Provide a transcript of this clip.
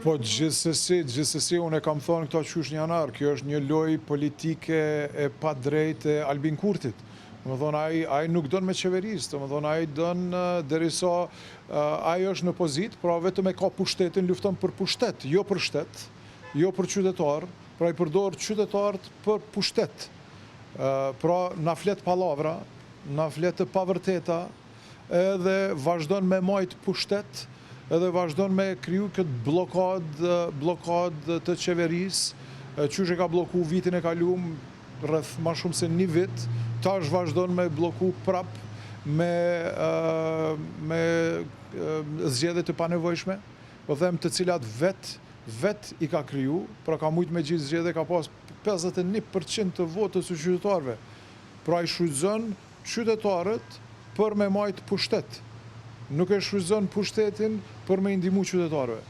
Po gjithsesi, gjithsesi, unë e kam thonë këto qysh në janar, kjo është një lojë politike e padrejtë e Albin Kurtit. Domethonë, ai, ai nuk don me qeveris, domethonë, ai don derisa ai është në pozitë, pra vetëm e ka pushtetin, lufton për pushtet, jo për shtet, jo për qytetar, pra i përdor qytetarët për pushtet. Pra, na flet pallavra, na flet të pavërteta, edhe vazhdon me majt pushtet, edhe vazhdon me kriju këtë bllokadë, bllokadë të qeverisë, qysh e ka blloku vitin e kalum, rreth ma shumë se një vit, tash vazhdon me blloku prap me, me zgjedhje të panevojshme, po them të cilat vet, vet i ka kriju, pra ka mujt me gjetë zgjedhje, ka pas 51% të votës së qytetarëve. Pra i shfrytëzon qytetarët për me majt pushtet. Nuk e shfrytëzon pushtetin për me i ndihmu qytetarëve.